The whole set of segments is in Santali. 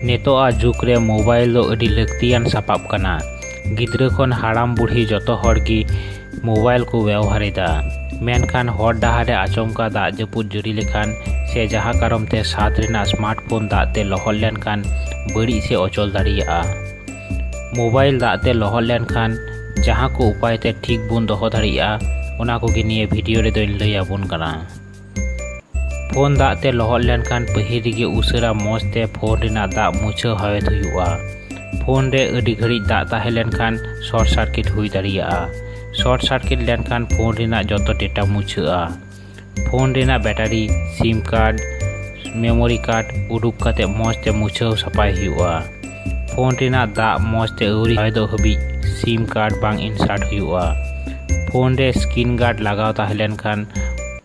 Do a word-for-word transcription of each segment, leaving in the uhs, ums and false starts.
ᱱᱤᱛᱚᱜᱟᱜ ᱡᱩᱜᱽ ᱨᱮ ᱢᱳᱵᱟᱭᱤᱞ ᱫᱚ ᱟᱹᱰᱤ ᱞᱟᱹᱠᱛᱤᱭᱟᱱ ᱥᱟᱯᱟᱵ ᱠᱟᱱᱟ᱾ ᱜᱤᱫᱽᱨᱟᱹ ᱠᱷᱚᱱ ᱦᱟᱲᱟᱢ ᱵᱩᱲᱦᱤ ᱡᱚᱛᱚ ᱦᱚᱲ ᱜᱮ ᱢᱳᱵᱟᱭᱤᱞ ᱠᱚ ᱵᱮᱣᱦᱟᱨ ᱮᱫᱟ᱾ ᱢᱮᱱᱠᱷᱟᱱ ᱦᱚᱨ ᱰᱟᱦᱟᱨ ᱨᱮ ᱟᱪᱚᱢᱠᱟ ᱫᱟᱜ ᱡᱟᱹᱯᱩᱫ ᱡᱟᱹᱲᱤ ᱞᱮᱠᱷᱟᱱ ᱥᱮ ᱡᱟᱦᱟᱸ ᱠᱟᱨᱚᱱ ᱛᱮ ᱥᱟᱛ ᱨᱮᱱᱟᱜ ᱥᱢᱟᱨᱴ ᱯᱷᱳᱱ ᱫᱟᱜ ᱛᱮ ᱞᱚᱦᱚᱫ ᱞᱮᱱᱠᱷᱟᱱ ᱵᱟᱹᱲᱤᱡ ᱥᱮ ᱚᱪᱚᱞ ᱫᱟᱲᱮᱭᱟᱜᱼᱟ᱾ ᱢᱳᱵᱟᱭᱤᱞ ᱫᱟᱜ ᱛᱮ ᱞᱚᱦᱚᱫ ᱞᱮᱱᱠᱷᱟᱱ ᱡᱟᱦᱟᱸ ᱠᱚ ᱩᱯᱟᱭ ᱛᱮ ᱴᱷᱤᱠ ᱵᱚᱱ ᱫᱚᱦᱚ ᱫᱟᱲᱮᱭᱟᱜᱼᱟ, ᱚᱱᱟ ᱠᱚᱜᱮ ᱱᱤᱭᱟᱹ ᱵᱷᱤᱰᱤᱭᱳ ᱨᱮᱫᱚᱧ ᱞᱟᱹᱭ ᱟᱵᱚᱱ ᱠᱟᱱᱟ᱾ ᱯᱷᱳᱱ ᱫᱟᱜ ᱛᱮ ᱞᱚᱦᱚᱫ ᱞᱮᱱᱠᱷᱟᱱ ᱯᱟᱹᱦᱤᱞ ᱨᱮᱜᱮ ᱩᱥᱟᱹᱨᱟ ᱢᱚᱸᱡᱽ ᱛᱮ ᱯᱷᱳᱱ ᱨᱮᱱᱟᱜ ᱫᱟᱜ ᱢᱩᱪᱷᱟᱹᱣ ᱦᱟᱣᱮᱫ ᱦᱩᱭᱩᱜᱼᱟ᱾ ᱯᱷᱳᱱ ᱨᱮ ᱟᱹᱰᱤ ᱜᱷᱟᱹᱲᱤᱡ ᱫᱟᱜ ᱛᱟᱦᱮᱸ ᱞᱮᱱᱠᱷᱟᱱ ᱥᱚᱨᱴ ᱥᱟᱨᱠᱤᱴ ᱦᱩᱭ ᱫᱟᱲᱮᱭᱟᱜᱼᱟ᱾ ᱥᱚᱨᱴ ᱥᱟᱨᱠᱤᱴ ᱞᱮᱱᱠᱷᱟᱱ ᱯᱷᱳᱱ ᱨᱮᱱᱟᱜ ᱡᱚᱛᱚ ᱰᱮᱴᱟ ᱢᱩᱪᱷᱟᱹᱜᱼᱟ᱾ ᱯᱷᱳᱱ ᱨᱮᱱᱟᱜ ᱵᱮᱴᱟᱨᱤ, ᱥᱤᱢ ᱠᱟᱨᱰ, ᱢᱮᱢᱳᱨᱤ ᱠᱟᱨᱰ ᱩᱰᱩᱠ ᱠᱟᱛᱮ ᱢᱚᱸᱡᱽ ᱛᱮ ᱢᱩᱪᱷᱟᱹᱣ ᱥᱟᱯᱷᱟᱭ ᱦᱩᱭᱩᱜᱼᱟ᱾ ᱯᱷᱳᱱ ᱨᱮᱱᱟᱜ ᱫᱟᱜ ᱢᱚᱸᱡᱽ ᱛᱮ ᱟᱹᱣᱨᱤ ᱦᱟᱣᱮᱫᱚᱜ ᱦᱟᱹᱵᱤᱡ ᱥᱤᱢ ᱠᱟᱨᱰ ᱵᱟᱝ ᱤᱱᱥᱟᱨᱴ ᱦᱩᱭᱩᱜᱼᱟ᱾ ᱯᱷᱳᱱ ᱨᱮ ᱥᱠᱨᱤᱱ ᱜᱟᱨᱰ ᱞᱟᱜᱟᱣ ᱛᱟᱦᱮᱸ ᱞᱮᱱᱠᱷᱟᱱ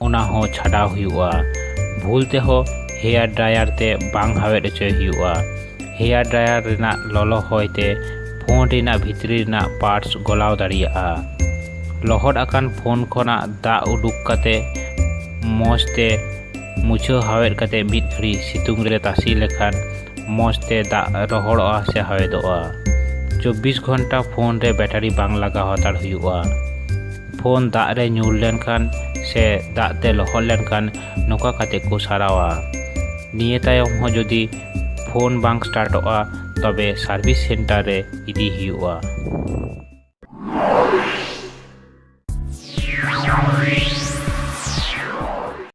ᱚᱱᱟ ᱦᱚᱸ ᱪᱷᱟᱰᱟᱣ ᱦᱩᱭᱩᱜᱼᱟ᱾ ᱵᱷᱩᱞ ᱛᱮᱦᱚᱸ ᱦᱮᱭᱟᱨ ᱰᱨᱟᱭᱟᱨ ᱛᱮ ᱵᱟᱝ ᱦᱟᱣᱮᱫ ᱦᱚᱪᱚᱭ ᱦᱩᱭᱩᱜᱼᱟ᱾ ᱦᱮᱭᱟᱨ ᱰᱨᱟᱭᱟᱨ ᱨᱮᱱᱟᱜ ᱞᱚᱞᱚ ᱦᱚᱭ ᱛᱮ ᱯᱷᱳᱱ ᱨᱮᱱᱟᱜ ᱵᱷᱤᱛᱨᱤ ᱨᱮᱱᱟᱜ ᱯᱟᱨᱴᱥ ᱜᱚᱞᱟᱣ ᱫᱟᱲᱮᱭᱟᱜᱼᱟ᱾ ᱞᱚᱦᱚᱫ ᱟᱠᱟᱱ ᱯᱷᱳᱱ ᱠᱷᱚᱱᱟᱜ ᱫᱟᱜ ᱩᱰᱩᱠ ᱠᱟᱛᱮ ᱢᱚᱸᱡᱽ ᱛᱮ ᱢᱩᱪᱷᱟᱹᱣ ᱦᱟᱣᱮᱫ ᱠᱟᱛᱮ ᱢᱤᱫ ᱜᱷᱟᱹᱲᱤ ᱥᱤᱛᱩᱝ ᱨᱮ ᱛᱟᱥᱮ ᱞᱮᱠᱷᱟᱱ ᱢᱚᱸᱡᱽ ᱛᱮ ᱫᱟᱜ ᱨᱚᱦᱚᱲᱚᱜᱼᱟ ᱥᱮ ᱦᱟᱣᱮᱫᱚᱜᱼᱟ᱾ ᱪᱚᱵᱵᱤᱥ ᱜᱷᱚᱱᱴᱟ ᱯᱷᱳᱱ ᱨᱮ ᱵᱮᱴᱟᱨᱤ ᱵᱟᱝ ᱞᱟᱜᱟᱣ ᱦᱟᱛᱟᱲ ᱦᱩᱭᱩᱜᱼᱟ᱾ ᱯᱷᱳᱱ ᱫᱟᱜ ᱨᱮ ᱧᱩᱨ ᱞᱮᱱᱠᱷᱟᱱ ᱥᱮ ᱫᱟᱜ ᱛᱮ ᱞᱚᱦᱚᱫ ᱞᱮᱱᱠᱷᱟᱱ ᱱᱚᱝᱠᱟ ᱠᱟᱛᱮ ᱠᱚ ᱥᱟᱨᱟᱣᱟ᱾ ᱱᱤᱭᱟᱹ ᱛᱟᱭᱚᱢ ᱦᱚᱸ ᱡᱩᱫᱤ ᱯᱷᱳᱱ ᱵᱟᱝ ᱥᱴᱟᱨᱴᱚᱜᱼᱟ, ᱛᱚᱵᱮ ᱥᱟᱨᱵᱷᱤᱥ ᱥᱮᱱᱴᱟᱨ ᱨᱮ ᱤᱫᱤ ᱦᱩᱭᱩᱜᱼᱟ᱾